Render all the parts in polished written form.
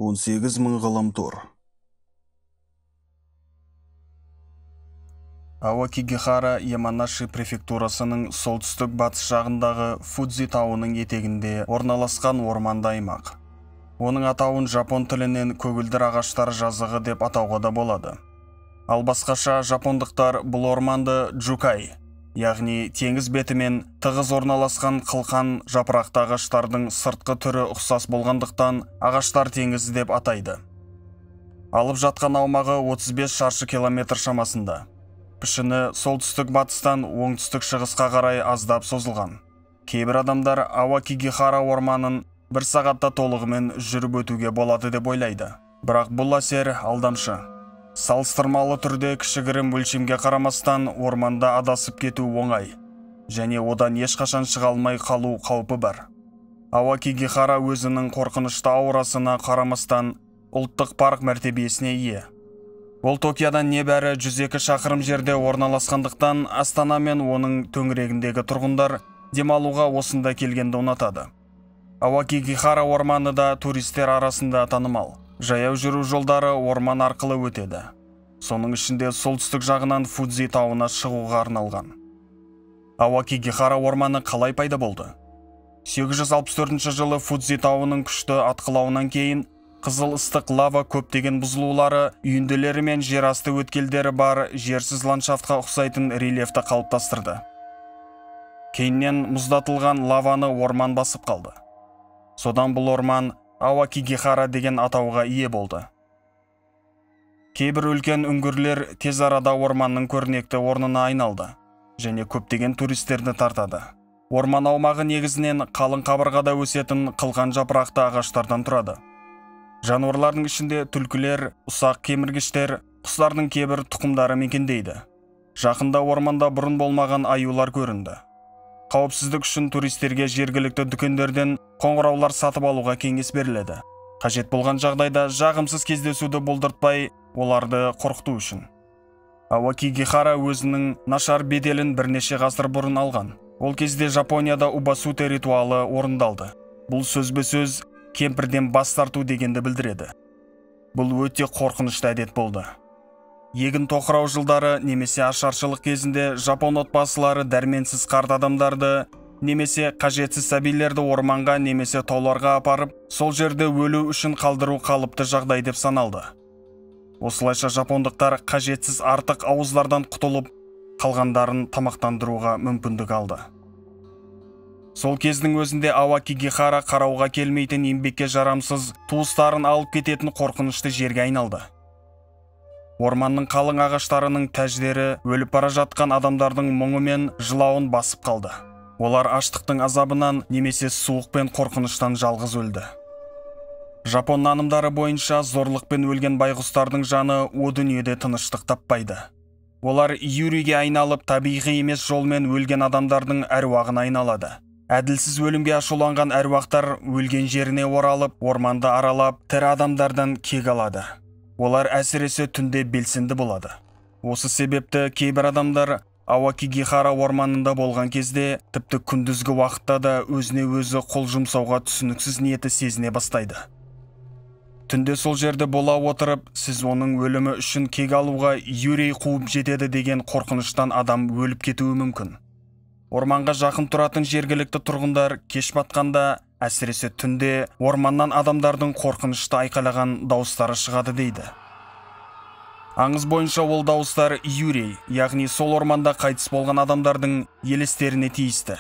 18 мың ғаламтор. Аокигахара Яманаши префектурасының солтүстік батыс жағындағы Фудзи тауының етегінде орналасқан орманды аймақ. Оның атауын жапон тілінен көгілдір ағаштар жазығы деп атауға да болады. Ал басқаша жапондықтар бұл орманды джукай, яғни теңіз бетімен тығыз орналасқан қылқан жапырақты ағаштардың сыртқы түрі ұқсас болғандықтан ағаштар теңізі деп атайды. Алып жатқан аумағы 35 шаршы километр шамасында. Пішіні солтүстік батыстан оңтүстік шығысқа қарай аздап созылған. Кейбір адамдар Аокигахара орманын бір сағатта толығымен жүріп өтуге болады деп ойлайды. Бірақ бұл әсер алдамшы. Салыстырмалы түрде кішігірім өлшемге қарамастан орманда адасып кету оңай және одан ешқашан шыға алмай қалу қаупі бар. Аокигахара өзінің қорқынышты аурасына қарамастан ұлттық парк мәртебесіне ие. Ол Токиодан небәрі 102 шақырым жерде орналасқандықтан Астана мен оның төңірегіндегі тұрғындар демалуға осында келгенді ұнатады. Аокигахара орманы да туристер арасында танымал. Жаяу жүру жолдары орман арқылы өтеді. Соның ішінде солтүстік жағынан Фудзи тауына шығуға арналған. Аокигахара орманы қалай пайда болды? 864 жылы Фудзи тауының күшті атқылауынан кейін қызыл ыстық лава көптеген бұзылулары, үйінділері мен жерасты өткелдері бар жерсіз ландшафтқа ұқсайтын рельефті қалыптастырды. Кейіннен мұздатылған лаваны орман басып қалды. Содан бұл орман Аокигахара деген атауға ие болды. Кейбір үлкен үңгірлер тез арада орманның көрнекті орнына айналды және көптеген туристерді тартады. Орман аумағы негізінен қалың қабырғада өсетін қылқан жапырақты ағаштардан тұрады. Жануарлардың ішінде түлкілер, ұсақ кеміргіштер, құстардың кейбір тұқымдары мекендейді. Жақында орманда бұрын болмаған аюлар көрінді. Қауіпсіздік үшін туристерге жергілікті дүкендерден қоңыраулар сатып алуға кеңес беріледі. Қажет болған жағдайда жағымсыз кездесуді болдыртпай, оларды қорқыту үшін. Аокигахара өзінің нашар беделін бірнеше ғасыр бұрын алған. Ол кезде Жапонияда убасуте ритуалы орындалды. Бұл сөзбе-сөз кемпірден бас тарту дегенді білдіреді. Бұл өте қорқынышты әдет болды. Егін тоқырау жылдары немесе ашаршылық кезінде жапон отбасылары дәрменсіз қарт адамдарды немесе қажетсіз сәбилерді орманға немесе тауларға апарып, сол жерде өлу үшін қалдыру қалыпты жағдай деп саналды. Осылайша жапондықтар қажетсіз артық ауыздардан құтылып, қалғандарын тамақтандыруға мүмкіндік алды. Сол кездің өзінде Аокигахара қарауға келмейтін еңбекке жарамсыз туыстарын алып кететін қорқынышты жерге айналды. Орманның қалың ағаштарының тәждері өліп бара жатқан адамдардың мұңы мен жылауын басып қалды. Олар аштықтың азабынан немесе суық пен қорқыныштан жалғыз өлді. Жапон нанымдары бойынша зорлықпен өлген байғұстардың жаны о дүниеде тыныштық таппайды. Олар юриге айналып табиғи емес жолмен өлген адамдардың әруағына айналады. Әділсіз өлімге ашуланған әруақтар өлген жеріне оралып, орманды аралап, тірі адамдардан кек алады. Олар әсіресе түнде белсенді болады. Осы себепті кейбір адамдар Аокигахара орманында болған кезде, тіпті күндізгі уақытта да өзіне өзі қол жұмсауға түсініксіз ниеті сезіне бастайды. Түнде сол жерде бола отырып, сіз оның өлімі үшін кек алуға юрей қуып жетеді деген қорқыныштан адам өліп кетуі мүмкін. Орманға жақын тұратын жергілікті тұрғындар кеш батқанда, әсіресе түнде орманнан адамдардың қорқынышты айқайлаған дауыстары шығады дейді. Аңыз бойынша ол дауыстар юрей, яғни сол орманда қайтыс болған адамдардың елестеріне тиісті.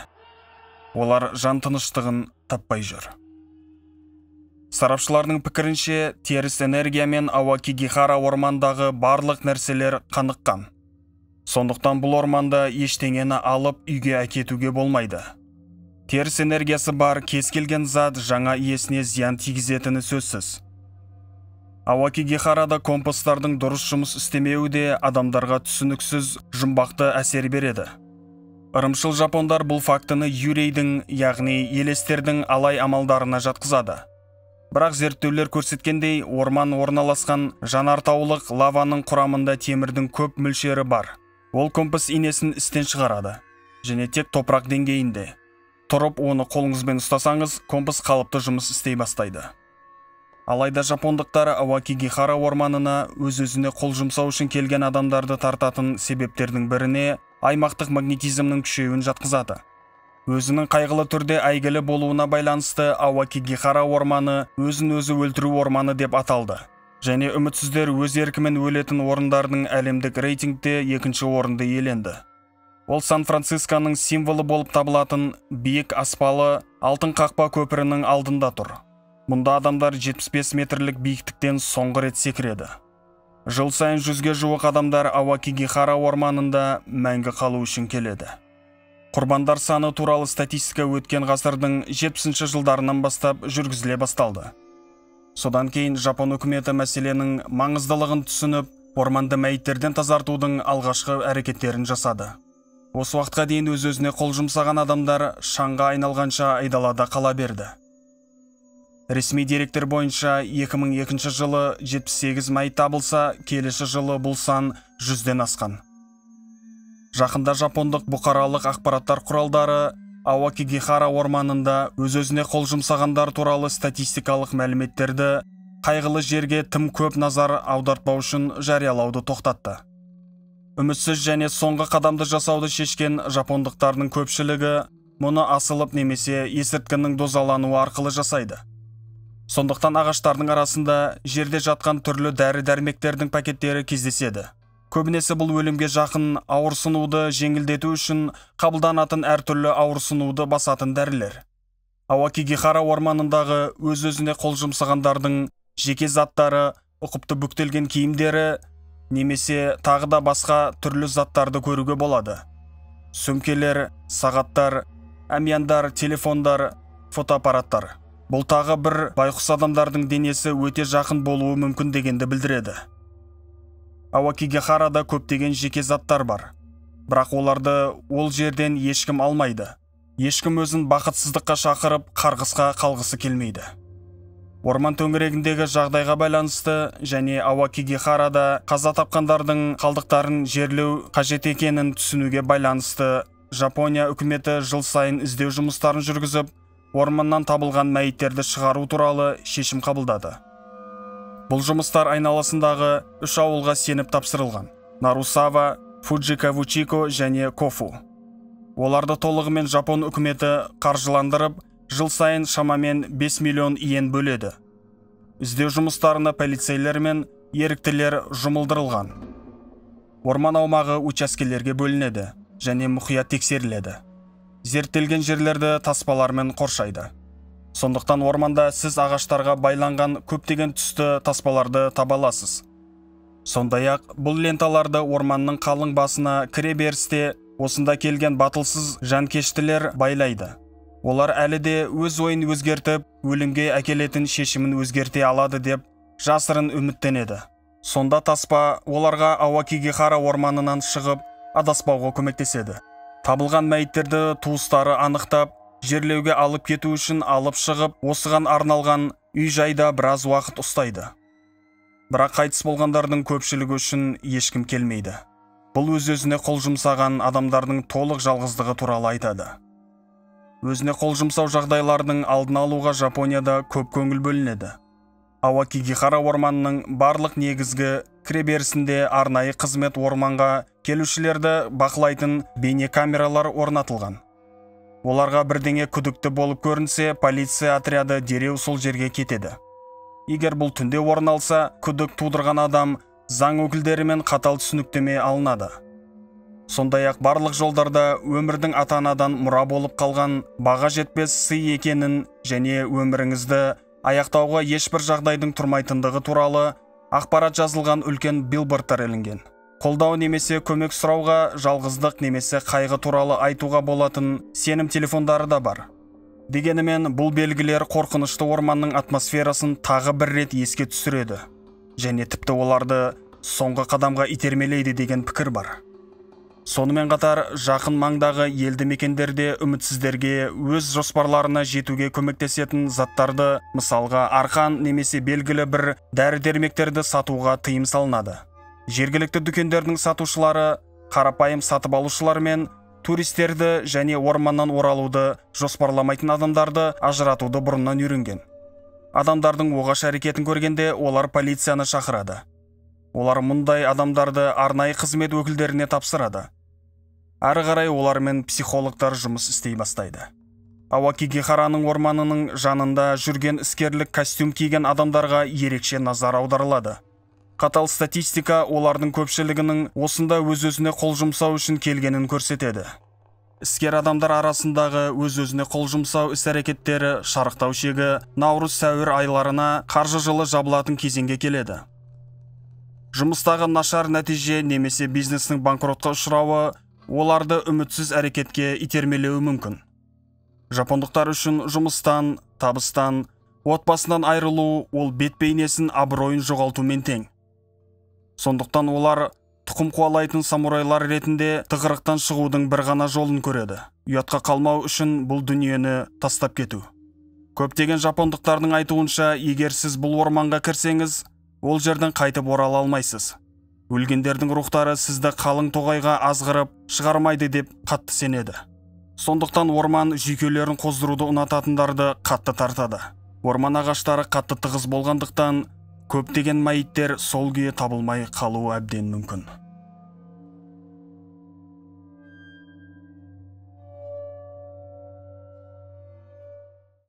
Олар жан тыныштығын таппай жүр. Сарапшылардың пікірінше, теріс энергия мен Аокигахара ормандағы барлық нәрселер қаныққан. Сондықтан бұл орманда ештеңені алып үйге әкетуге болмайды. Теріс энергиясы бар кез келген зат жаңа иесіне зиян тигізетіні сөзсіз. Аокигахарада компастардың дұрыс жұмыс істемеуі де адамдарға түсініксіз жұмбақты әсер береді. Ырымшыл жапондар бұл фактіні юрейдің, яғни елестердің алай амалдарына жатқызады. Бірақ зерттеулер көрсеткендей, орман орналасқан жанартаулық лаваның құрамында темірдің көп мөлшері бар. Ол компас инесін істен шығарады және тек топырақ деңгейінде. Тұрып оны қолыңызбен ұстасаңыз, компас қалыпты жұмыс істей бастайды. Алайда жапондықтар Аокигахара орманына өз-өзіне қол жұмсау үшін келген адамдарды тартатын себептердің біріне аймақтық магнетизмнің күшеюін жатқызады. Өзінің қайғылы түрде әйгілі болуына байланысты Аокигахара орманы өзін-өзі өлтіру орманы деп аталды. Және үмітсіздер өз еркімен өлетін орындардың әлемдік рейтингте екінші орынды иеленді. Ол Сан-Францисконың символы болып табылатын биік аспалы алтын қақпа көпірінің алдында тұр. Мұнда адамдар 75 метрлік биіктіктен соңғы рет секіреді. Жыл сайын 100-ге жуық адамдар Аокигахара орманында мәңгі қалу үшін келеді. Құрбандар саны туралы статистика өткен ғасырдың 70-ші жылдарынан бастап жүргізіле басталды. Содан кейін жапон үкіметі мәселенің маңыздылығын түсініп, орманды мәйіттерден тазартудың алғашқы әрекеттерін жасады. Осы уақытқа дейін өз-өзіне қол жұмсаған адамдар шаңға айналғанша айдалада қала берді. Ресми деректер бойынша 2002 жылы 78 мәйіт табылса, келесі жылы бұл сан 100-ден асқан. Жақында жапондық бұқаралық ақпараттар құралдары Аокигахара орманында өз-өзіне қол жұмсағандар туралы статистикалық мәліметтерді қайғылы жерге тым көп назар аудартпау үшін жариялауды тоқтатты. Үмітсіз және соңғы қадамды жасауды шешкен жапондықтардың көпшілігі мұны асылып немесе есірткінің дозалануы арқылы жасайды. Сондықтан ағаштардың арасында жерде жатқан түрлі дәрі-дәрмектердің пакеттері кездеседі. Көбінесе бұл өлімге жақын ауырсынуды жеңілдету үшін қабылданатын әртүрлі ауырсынуды басатын дәрілер. Аокигахара орманындағы өз-өзіне қол жұмсағандардың жеке заттары, ұқыпты бүктелген киімдері немесе тағы да басқа түрлі заттарды көруге болады. Сөмкелер, сағаттар, әмияндар, телефондар, фотоаппараттар. Бұл тағы бір байқұс адамдардың денесі өте жақын болуы мүмкін дегенді білдіреді. Аокигахарада көптеген жеке заттар бар. Бірақ оларды ол жерден ешкім алмайды. Ешкім өзін бақытсыздыққа шақырып, қарғысқа қалғысы келмейді. Орман төңірегіндегі жағдайға байланысты және Аокигахарада қаза тапқандардың қалдықтарын жерлеу қажет екенін түсінуге байланысты Жапония үкіметі жыл сайын іздеу жұмыстарын жүргізіп, орманнан табылған мәйіттерді шығару туралы шешім қабылдады. Бұл жұмыстар айналасындағы үш ауылға сеніп тапсырылған: Нарусава, Фуджикавучико және Кофу. Оларды толығымен жапон үкіметі қаржыландырып, жыл сайын шамамен 5 миллион иен бөледі. Іздеу жұмыстарына полицейлер мен еріктілер жұмылдырылған. Орман аумағы учаскелерге бөлінеді және мұқият тексеріледі. Зерттелген жерлерді таспалармен қоршайды. Сондықтан орманда сіз ағаштарға байланған көптеген түсті таспаларды таба аласыз. Сондай-ақ бұл ленталарды орманның қалың басына кіре берісте осында келген батылсыз жанкештілер байлайды. Олар әлі де өз ойын өзгертіп, өлімге әкелетін шешімін өзгерте алады деп жасырын үміттенеді. Сонда таспа оларға Аокигахара орманынан шығып, адаспауға көмектеседі. Табылған мәйіттерді туыстары анықтап, жерлеуге алып кету үшін алып шығып, осыған арналған үй-жайда біраз уақыт ұстайды. Бірақ қайтыс болғандардың көпшілігі үшін ешкім келмейді. Бұл өз-өзіне қол жұмсаған адамдардың толық жалғыздығы туралы айтады. Өзіне қол жұмсау жағдайларының алдын алуға Жапонияда көп көңіл бөлінеді. Аокигахара орманының барлық негізгі кіреберісінде арнайы қызмет орманға келушілерді бақылайтын бейнекамералар орнатылған. Оларға бірдеңе күдікті болып көрінсе, полиция отряды дереу сол жерге кетеді. Егер бұл түнде орын алса, күдік тудырған адам заң өкілдерімен қатал түсініктеме алынады. Сондай-ақ барлық жолдарда өмірдің ата-анадан мұра болып қалған баға жетпес сый екенін және өміріңізді аяқтауға ешбір жағдайдың тұрмайтындығы туралы ақпарат жазылған үлкен билбордтар ілінген. Қолдау немесе көмек сұрауға, жалғыздық немесе қайғы туралы айтуға болатын сенім телефондары да бар. Дегенімен бұл белгілер қорқынышты орманның атмосферасын тағы бір рет еске түсіреді және тіпті оларды соңғы қадамға итермелейді деген пікір бар. Сонымен қатар жақын маңдағы елді мекендерде үмітсіздерге өз жоспарларына жетуге көмектесетін заттарды, мысалға арқан немесе белгілі бір дәрі-дәрмектерді сатуға тыйым салынады. Жергілікті дүкендердің сатушылары қарапайым сатып алушылар мен туристерді және орманнан оралуды жоспарламайтын адамдарды ажыратуды бұрыннан үйренген. Адамдардың оғаш әрекетін көргенде олар полицияны шақырады. Олар мұндай адамдарды арнайы қызмет өкілдеріне тапсырады. Әрі қарай олармен психологтар жұмыс істей бастайды. Аокигахараның орманының жанында жүрген іскерлік костюм киген адамдарға ерекше назар аударылады. Қатал статистика олардың көпшілігінің осында өз-өзіне қол жұмсау үшін келгенін көрсетеді. Іскер адамдар арасындағы өз-өзіне қол жұмсау іс-әрекеттері шарықтау шегі наурыз-сәуір айларына қаржы жылы жабылатын кезеңге келеді. Жұмыстағы нашар нәтиже немесе бизнестің банкротқа ұшырауы оларды үмітсіз әрекетке итермелеуі мүмкін. Жапондықтар үшін жұмыстан, табыстан, отбасынан айырылу ол бет бейнесін, абыройын жоғалтумен тең. Сондықтан олар тұқым қуалайтын самурайлар ретінде тығырықтан шығудың бір ғана жолын көреді. Ұятқа қалмау үшін бұл дүниені тастап кету. Көптеген жапондықтардың айтуынша, егер сіз бұл орманға кірсеңіз, ол жерден қайтып орала алмайсыз. Өлгендердің рухтары сізді қалың тоғайға азғырып шығармайды деп қатты сенеді. Сондықтан орман жүйкелерін қоздыруды ұнататындарды қатты тартады. Орман ағаштары қатты тығыз болғандықтан, көптеген мәйіттер сол күйі табылмай қалуы әбден мүмкін.